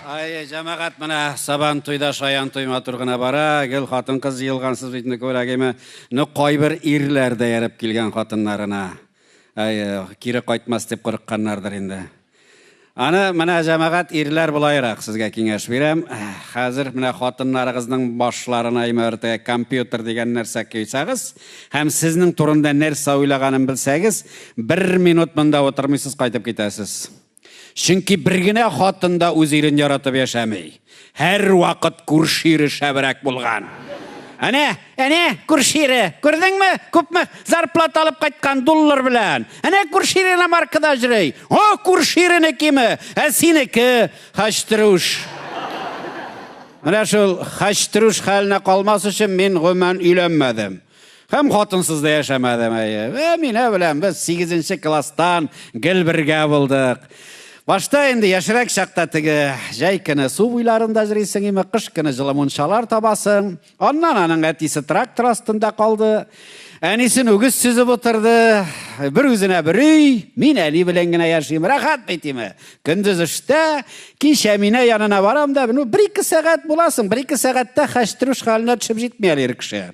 Ай, җәмәгать, менә Сабан туйда шаян туй матур гына бара, гел хатын-кыз җыелгансыз бит инде күбрәк әйме. Ну, кайбер ирләр дә ярып килгән хатыннарына. Ай, кире кайтмас дип курыкканнардыр инде. Аны менә җәмәгать ирләр болайрак сезгә киңәш бирәм. Хәзер менә хатыннарыгызның башларына имәртә компьютер дигән нәрсә куйсагыз һәм сезнең турында нәрсә уйлаганын белсәгез, бер минут монда утырмыйсыз, кайтып китәсез. Чөнки бер генә хатын да үз ирен яратып яшәми. Һәрвакыт күрше ире шәбрәк булган. Әнә, әнә, күрше ире, күрдеңме, күпме зарплата алып кайткан доллар белән. Әнә күрше ире иномаркада йөри. О, күрше иренекеме? Ә синеке хәчтерүш. Менә шул хәчтерүш хәленә калмас өчен мин гомумән өйләнмәдем. Һәм хатынсыз да яшәмәдем, әйе. Әминә белән без 8 класстан гел бергә булдык. Башта инде яшьрәк чакта теге җәй көне су буйларында йөрисең име, кыш көне җылы мунчалар табасың. Аннан аның әтисе трактор астында калды. Әнисен үгез сөзеп утырды. Бер үзенә бер өй, мин әни белән генә яшим. Рәхәт бит име. Көндез эштә, кич Әминә янына барам да, ну, бер-ике сәгать буласың, бер-ике сәгатьтә хәчтерүш хәленә төшеп җитми әле ир кеше.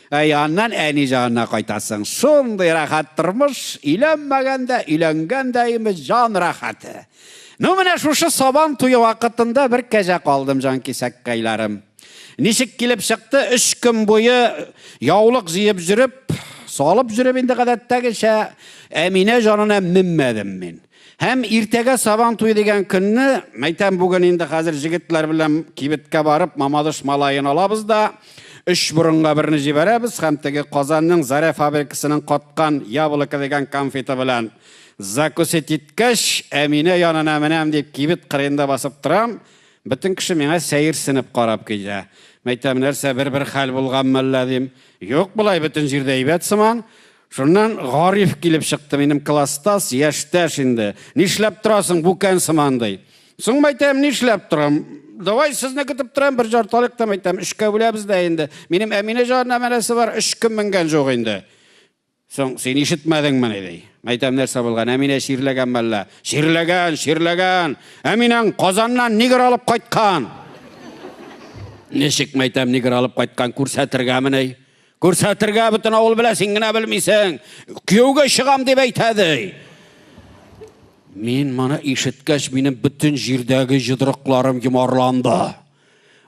Әй, аннан әни җанына кайтасың. Шундый рәхәт тормыш, өйләнмәгән дә, өйләнгән дә имеш, җан рәхәте. Ну, менә шушы сабан туе вакытында бер кәҗә калдым, җанкисәккәйләрем. Ничек килеп чыкты, өч көн буе яулык җыеп йөреп, салып йөреп инде гадәттәгечә, Әминә җанына менмәдем мин. Һәм иртәгә Сабан туе дигән көнне, мәйтәм, бүген инде хәзер җегетләр белән кибеткә барып, Мамадыш малаен алабыз да, өч борынга берне җибәрәбез һәм теге Казанның Заря фабрикасының каткан яблоко дигән конфеты белән закусить иткәч, Әминә янына менәм дип кибет кырыенда басып торам. Бөтен кеше миңа сәерсенеп карап китә. Мәйтәм, нәрсә, бер-бер хәл булганмы әллә дим. Юк, болай бөтен җирдә әйбәт сыман. Шуннан Гариф килеп чыкты, минем классташ, яшьтәш инде. Нишләп торасың, бүкән сыман, ди. Соң, мәйтәм, нишләп торам? Давай сезне көтеп торам, бер жарты алыйк та, мәйтәм, өчкә бүләбез дә инде. Минем Әминә җанына менәсе бар, өч көн менгән юк инде. Соң, син ишетмәдеңмени, ди. Мәйтәм, нәрсә булган? Әминә чирләгәнме әллә? Чирләгән, чирләгән. Әминәң Казаннан нигер алып кайткан. Ничек, мәйтәм, нигер алып кайткан, күрсәтергәмени? Күрсәтергә бөтен авыл белә, син генә белмисең. Кияүгә чыгам дип әйтә ди. Мин моны ишеткәч, минем бөтен җирдәге йодрыкларым йомарланды.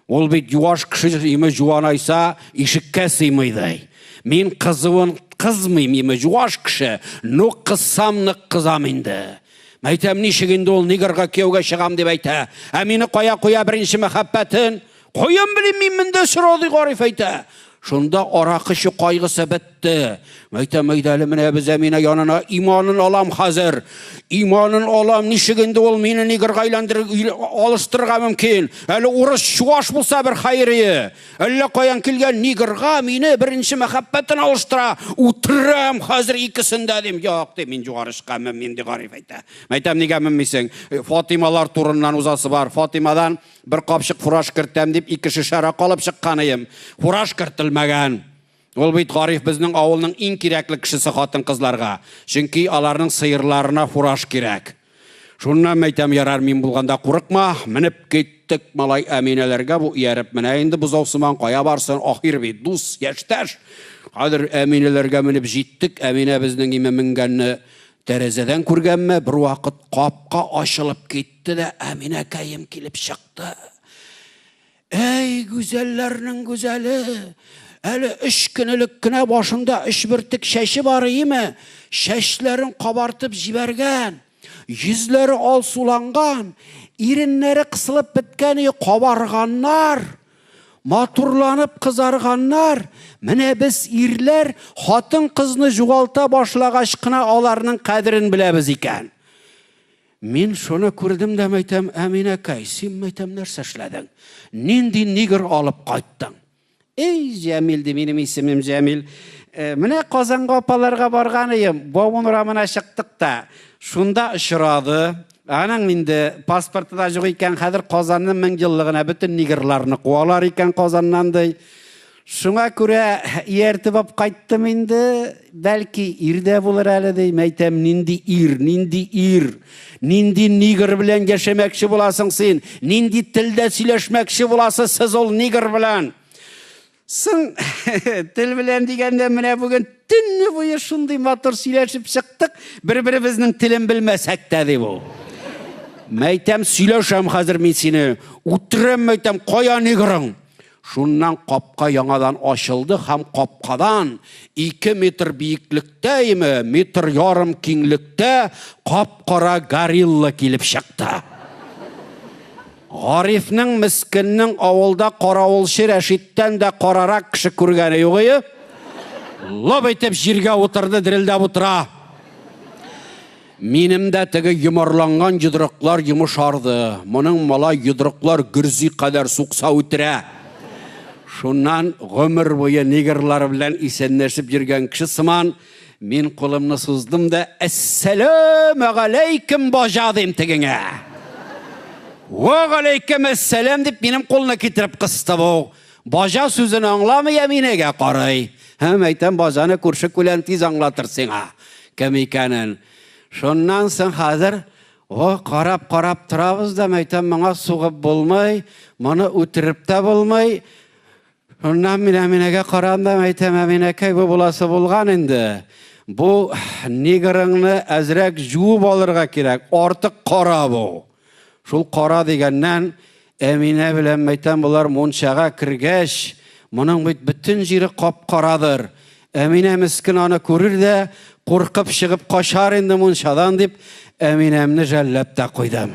Ул бит юаш кеше, име жуанайса, ишеккә сыймый ди. Мин кызуын кызмыйм, име юаш кеше, ну кызсам нык кызам инде. Мәйтәм, ничек инде ул нигерга кияүгә чыгам дип әйтә. Ә мине кая куя беренче мәхәббәтен? Каян белим мин монда сорау, ди Гариф әйтә. Шунда аракы эчү кайгысы бетте. Мәйтәм, әйдә әле менә без Әминә янына иманын алам хәзер. Иманын алам, ничек инде ул мине нигерга әйләндереп алыштырырга мөмкин? Әле урыс чуаш булса бер хәйрие. Әллә каян килгән нигерга мине беренче мәхәббәтен алыштыра. Үтерәм хәзер икесен дә дим. Юк, ди, мин югары очка менмим, ди Гариф әйтә. Мәйтәм, нигә менмисең? Фатималар турыннан узасы бар. Фатимадан Бер капчык фураж кертәм дип, ике шешә аракы алып чыккан ием. Фураж кертелмәгән. Ул бит Гариф безнең авылның иң кирәкле кешесе хатын-кызларга. Чөнки аларның сыерларына фураж кирәк. Шуннан мәйтәм, ярар, мин булганда курыкма. Менеп киттек малай Әминәләргә, бу ияреп менә инде бозау сыман, кая барсын, ахир бит, дус, яшьтәш. Хәзер Әминәләргә менеп җиттек, Әминә безнең име менгәнне тәрәзәдән күргәнме, бервакыт капка ачылып китте дә, Әминәкәем килеп чыкты. Әй, гүзәлләрнең гүзәле! Әле өч көн элек кенә башында өч бөртек чәче бар иеме? Чәчләрен кабартып җибәргән, йөзләре алсуланган, иреннәре кысылып беткән, кабарганнар. Матурланып кызарганнар. Менә без ирләр хатын-кызны югалта башлагач кына аларның кадерен беләбез икән. Мин шуны күрдем дә мәйтәм, Әминәкәй, син мәйтәм нәрсә эшләдең? Нинди нигер алып кайттың? Эй, Җәмил ди, минем исемем Җәмил. Э, менә Казанга апаларга барган идем, Бауман урамына чыктык та, шунда очрады. Аның инде паспорты да юк икән, хәзер Казанның 1000 еллыгына бөтен нигерларны куалар икән Казаннан ди. Шуңа күрә ияртеп алып кайттым инде. Бәлки ир дә булыр әле ди. Мәйтәм, нинди ир, нинди ир? Нинди нигр белән яшәмәкче буласың син? Нинди телдә сөйләшмәкче буласыз сез ул нигр белән? Соң, тел белән дигәндә, менә бүген төнне буе шундый матур сөйләшеп чыктык, бер-беребезнең телен белмәсәк тә, ди бу. Мәйтәм, сөйләшәм хәзер мин сине. Үтерәм, мәйтәм, кая негрың? Шуннан капка яңадан ачылды һәм капкадан 2 метр биеклектә име, метр ярым киңлектә кап-кара горилла килеп чыкты. Гарифның мескеннең авылда каравылчы Рәшиттән дә карарак кеше күргәне юк ие. Лып итеп җиргә утырды, дерелдәп утыра. Минем дә теге йомарланган йодрыклар йомышарды. Моның малай йодрыклар гөрзи кадәр сукса үтерә. Шуннан гомер буе негрлар белән исәнләшеп йөргән кеше сыман, мин кулымны суздым да, Әссәләмәгаләйкем, баҗа, дим тегеңә. Вәгаләйкем әссәләм дип минем кулны китереп кысты бу. Баҗа сүзен аңламый, Әминәгә карый. Һәм әйтәм, баҗаны күрше-күлән тиз аңлатыр сиңа, кем икәнен. Шуннан соң хәзер, о, карап-карап торабыз да, мәйтәм, моңа сугып булмый, моны үтереп тә булмый. Шуннан мин Әминәгә карадым да, әйтәм, Әминәкәй, бу буласы булган инде. Бу негрыңны әзрәк җуып алырга кирәк, артык кара бу. Шул кара дигәннән, Әминә белән мәйтәм, болар мунчага кергәч, моның бит бөтен җире кап-карадыр. Әминә мескен аны күрер дә, куркып чыгып качар инде мунчадан дип, Әминәмне жәлләп тә куйдым.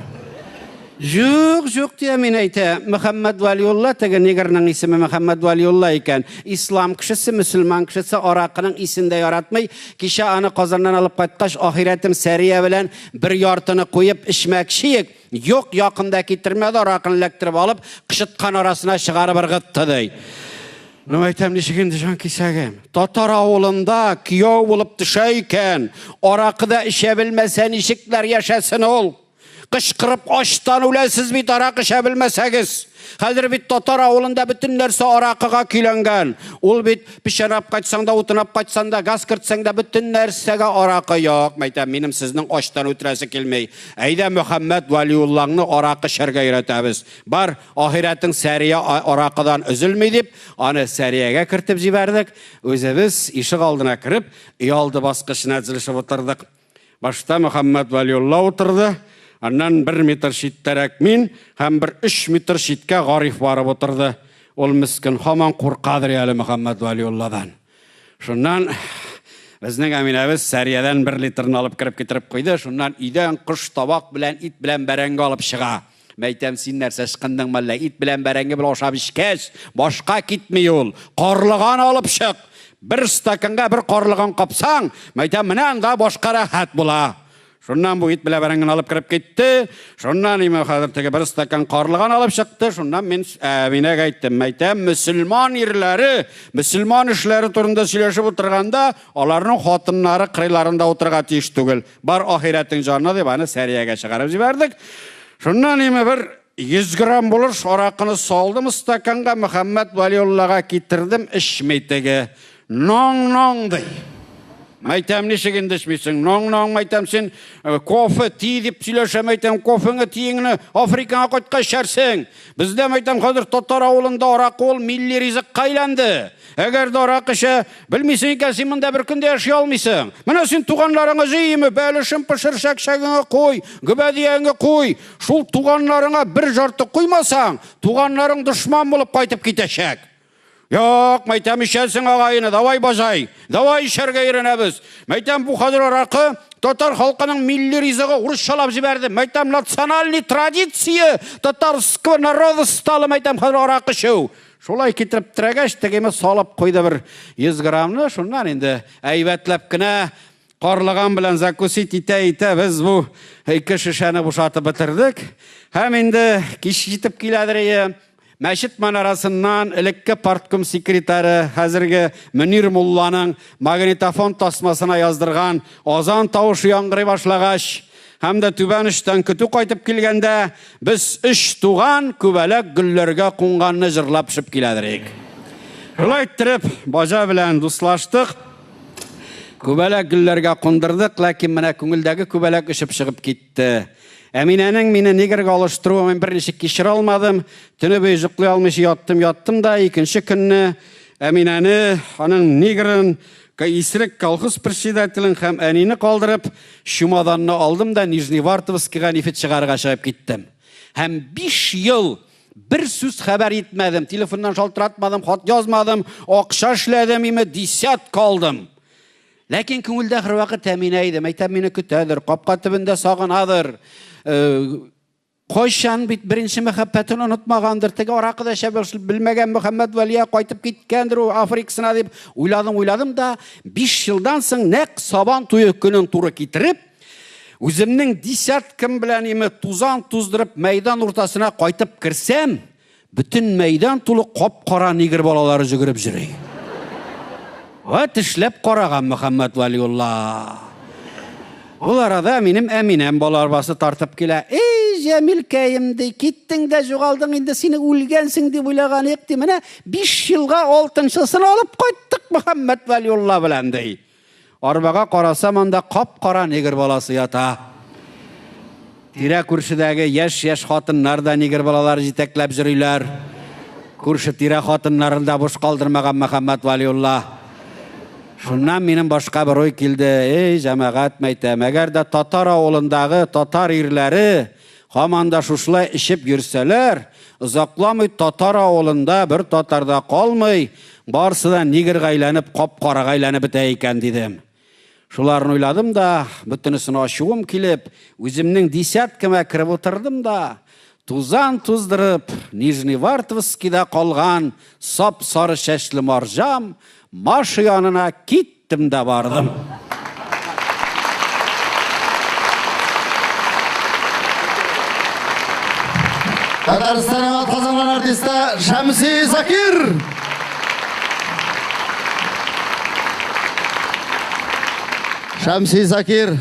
Юк, юк, ди Әминә әйтә, Мөхәммәд Вәлиулла, теге негрның исеме Мөхәммәд Вәлиулла икән. Ислам кешесе, мөселман кешесе аракының исен дә яратмый. Кичә аны Казаннан алып кайткач, ахирәтем Сәрия белән бер яртыны куеп эчмәкче идек. Юк, якын да китермәде, аракыны эләктереп алып, кычыткан арасына чыгарып ыргытты, ди. Ну, әйтәм, ничек инде җан кисәгем? Татар авылында кияү булып төшә икән, аракы да эчә белмәсә, ничекләр яшәсен ул? Кычкырып ачтан үләсез бит аракы эчә белмәсәгез. Хәзер бит татар авылында бөтен нәрсә аракыга көйләнгән. Ул бит печән алып кайтсаң да, утын алып кайтсаң да, газ кертсәң дә бөтен нәрсәгә аракы юк. Мәйтәм, минем сезнең ачтан үтерәсе килми. Әйдә, Мөхәммәт Вәлиуллаңны аракы эчәргә өйрәтәбез. Бар, ахирәтең Сәрия аракыдан өзелми дип, аны Сәриягә кертеп җибәрдек. Үзебез ишек алдына кереп, өйалды баскычына тезелешеп утырдык. Башта Мөхәммәт Вәлиулла утырды, аннан бер метр читтәрәк мин һәм бер өч метр читкә Гариф барып утырды. Ул мескен һаман куркадыр әле Мөхәммәт Вәлиулладан. Шуннан безнең Әминәбез Сәриядән бер литрны алып кереп китереп куйды. Шуннан өйдән кош табак белән ит белән бәрәңге алып чыга. Мәйтәм, син нәрсә ычкындың мәллә? Ит белән бәрәңге белән ашап эчкәч, башка китми ул. Карлыган алып чык. Бер стаканга бер карлыган капсаң, мәйтәм, менә анда башка рәхәт була. Шуннан бу ит белән бәрәңгене алып кереп китте. Шуннан име хәзер теге бер стакан карлыган алып чыкты. Шуннан мин Әминәгә әйттем, мәйтәм, мөселман ирләре, мөселман эшләре турында сөйләшеп утырганда, аларның хатыннары кырыйларында утырырга тиеш түгел. Бар ахирәтең җанына дип аны Сәриягә чыгарып җибәрдек. Шуннан име бер 100 грамм булыр аракыны салдым стаканга, Мөхәммәт Вәлиуллага китердем, эчми теге. Ноң-ноң ди. Мәйтәм, ничек инде эчмисең? Ноң-ноң, мәйтәм, син э, кофе, ти дип сөйләшәм, мәйтәм, кофеңе, тиеңне Африкага кайткач эчәрсең. Бездә, мәйтәм, хәзер татар авылында аракы ул милли ризыкка әйләнде. Әгәр дә аракы эчә белмисең икән, син монда бер көн дә яши алмыйсың. Менә син туганнарыңа җыймы, бәлешен пешер, чәкчәгеңә куй, гөбәдияңе куй. Шул туганнарыңа бер жарты куймасаң, туганнарың дошман булып кайтып китәчәк. Юк, мәйтәм, эчәсең агайны, давай бажай, давай эчәргә өйрәнәбез. Мәйтәм, бу хәзер аракы татар халкының милли ризыгы, урысчалап җибәрде. Мәйтәм, национальный традиция татарского народа стала, мәйтәм, хәзер аракы эчү. Шулай китереп терәгәч, тегеме салып куйды бер 100 граммны, шуннан инде әйбәтләп кенә карлыган белән закусить итә-итә без бу ике шешәне бушатып бетердек. Һәм инде кич җитеп киләдер ие. Мәчет манарасыннан элекке партком секретаре, хәзерге Мөнир мулланың магнитофон тасмасына яздырган азан тавышы яңгырый башлагач, һәм дә түбән очтан көтү кайтып килгәндә, без өч туган күбәләк гөлләргә кунганны җырлап төшеп киләдер идек. Шулай иттереп, баҗа белән дуслаштык. Күбәләк гөлләргә кундырдык, ләкин менә күңелдәге күбәләк очып чыгып китте. Әминәнең мине негрга алыштыруын мин берничек кичерә алмадым. Төне буе йоклый алмыйча яттым, яттым да, икенче көнне Әминәне, аның негрын, исерек колхоз председателен һәм әнине калдырып, чемоданны алдым да Нижневартовскига нефть чыгарырга чыгып киттем. Һәм 5 ел бер сүз хәбәр итмәдем, телефоннан шалтыратмадым, хат язмадым, акча эшләдем, име десятка алдым. Ләкин күңелдә һәрвакыт Әминә иде. Мәйтәм, мине көтәдер, капка төбендә сагынадыр. Кайчан бит беренче мәхәббәтен онытмагандыр, теге аракы да эчә белмәгән Мөхәммәд Вәлия кайтып киткәндер ул Африкасына дип уйладым, уйладым да, 5 елдан соң нәкъ Сабан туе көнен туры китереп, үземнең десяткам белән име тузан туздырып мәйдан уртасына кайтып керсәм, бөтен мәйдан тулы кап-кара негр балалары йөгереп йөри. Вә тешләп караган Мөхәммәд Вәлиулла. Ул арада минем Әминәм бала арбасы тартып килә. Эй, Җәмилкәем, ди, киттең дә югалдың инде, сине үлгәнсең дип уйлаган идек, ди. Менә 5 елга алтынчысын алып кайттык Мөхәммәд Вәлиулла белән, ди. Арбага карасам, анда кап-кара негр баласы ята. Тирә күршедәге яшь-яшь хатыннар да негр балалары җитәкләп йөриләр. Күрше тирә хатыннарын да буш калдырмаган Мөхәммәд Вәлиулла. Шуннан минем башка бер уй килде. Эй, җәмәгать, мәйтәм, әгәр дә татар авылындагы татар ирләре һаман да шушылай эчеп йөрсәләр, озакламый татар авылында бер татар да калмый, барысы да негрга әйләнеп, кап-карага әйләнеп бетә икән, дидем. Шуларны уйладым да, бөтенесен ачуым килеп, үземнең десяткама кереп утырдым да, тузан туздырып, Нижневартовскида калган сап-сары чәчле марҗам Маша янына киттем дә бардым. Татарстанның атказанган артисты Шәмси Закир. Шәмси Закир.